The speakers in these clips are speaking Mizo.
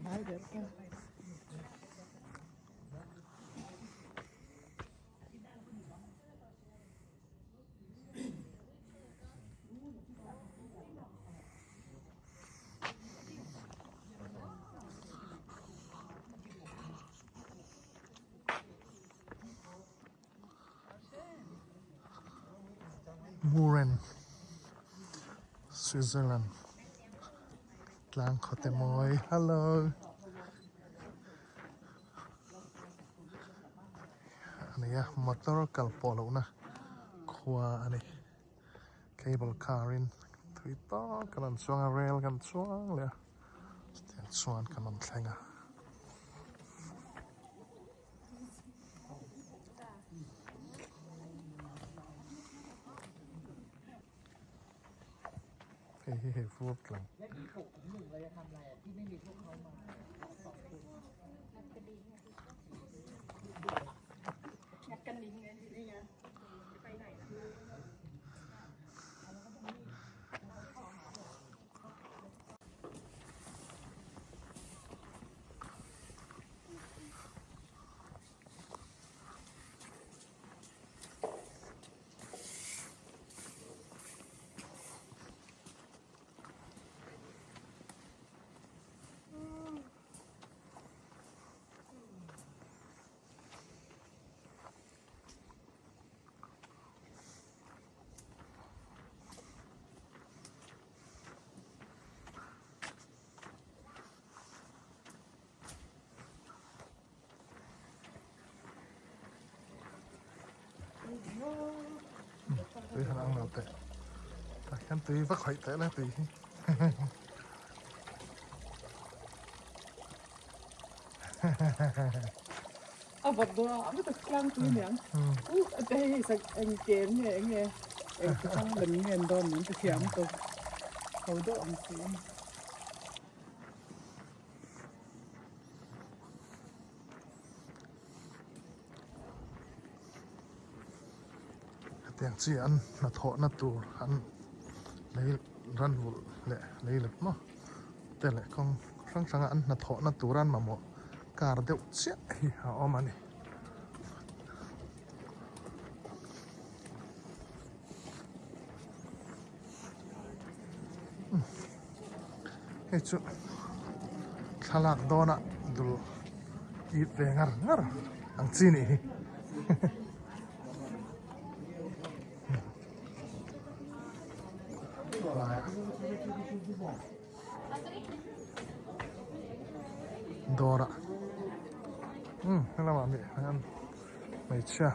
hnai ber ta. Murren Switzerland tlang khawte mawi hello a ni a motor kal pawh lohna khua a ni cable car in thui tawk kan rawn chuang a rail kan chuang leh a chutiang chuan kan rawn thleng a. Hei hi hei fur tlang. Tui han ang lo teh tah hian tui va khawih teh la tui hi A vawt dawn a a tak tlang tui niang u a te hei sak eng kem nge eng nge eng ti chang lem nge an dawn min ti thiam tawp ho deuh ang si. Hetiang chi an hnathawhna tur an lei ranvulh leh lei let maw te leh kawng hrang hranga an hnathawhna tur an mamawh kar deuh chiah hi a awm a ni. Hei chu thlalak dawnah dul ip ve ngar ngar ang chi nih hi. Dawrah helamah mi hian hmeichhia.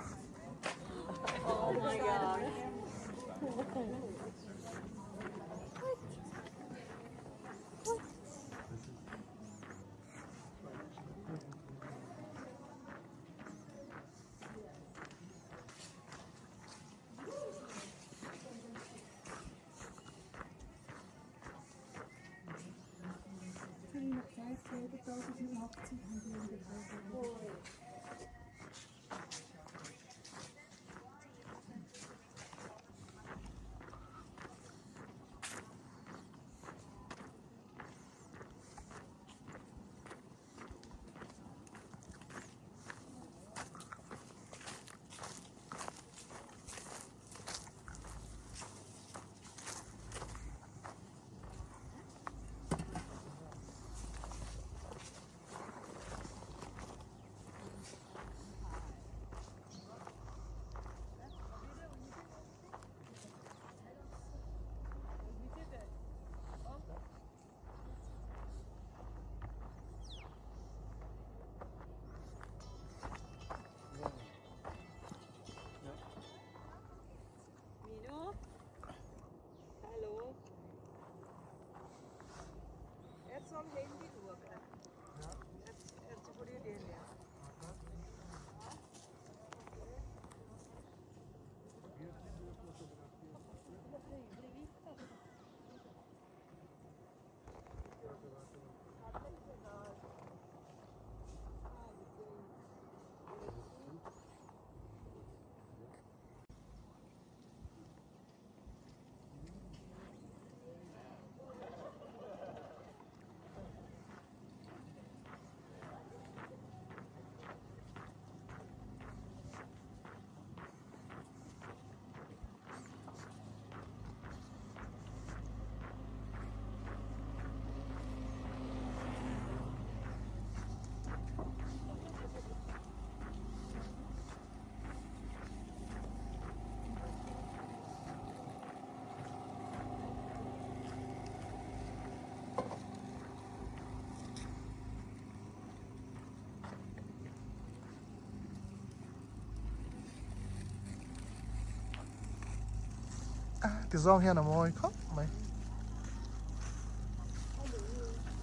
Heti zawng hian a mawi khawp mai.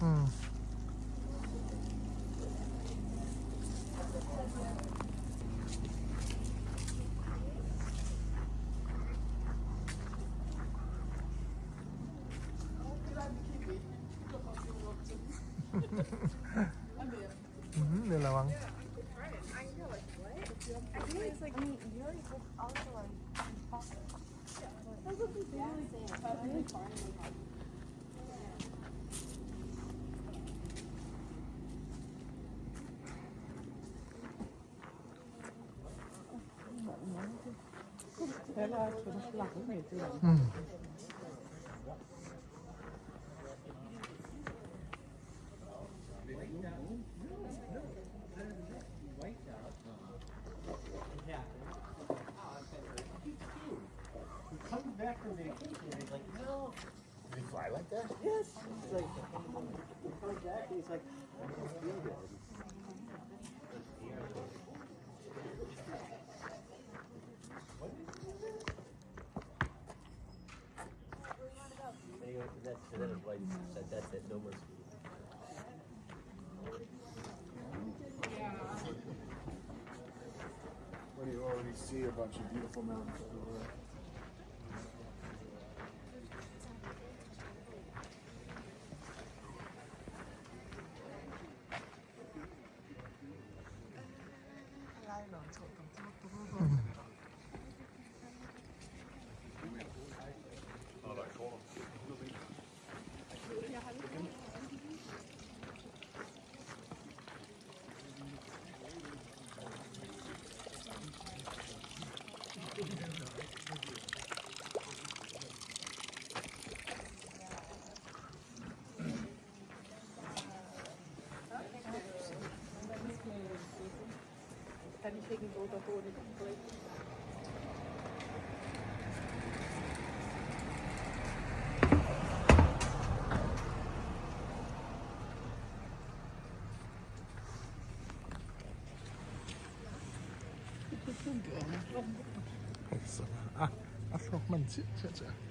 Umm. Ni lo ang. A a thlawk hman chiah chiah chiah a.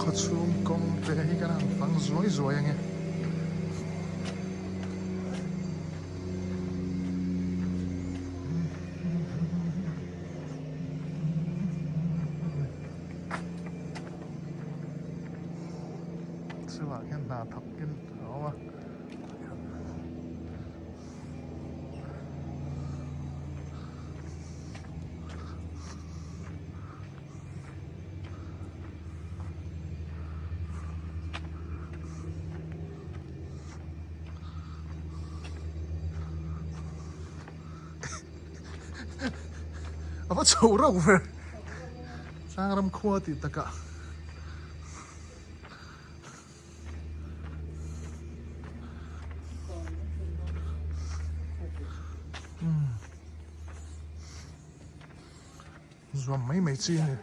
Khaw chhung kawng te hi kan han fang zuai zuai ange. Chuvah hian hna thawk in a awm a. A va chho rauh ve Tlangram khua tih takah. Zuam mai mai chi a ni.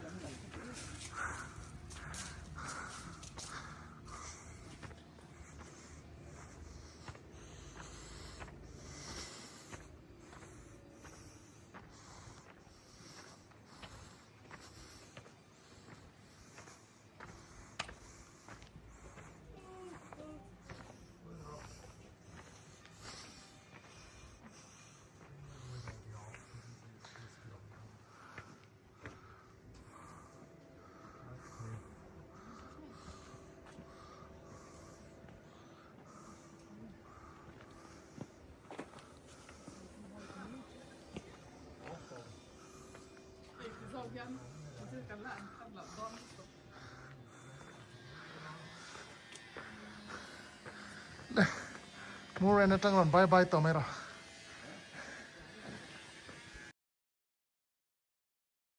Mur en atang rawn bye bye tawh mai rawh.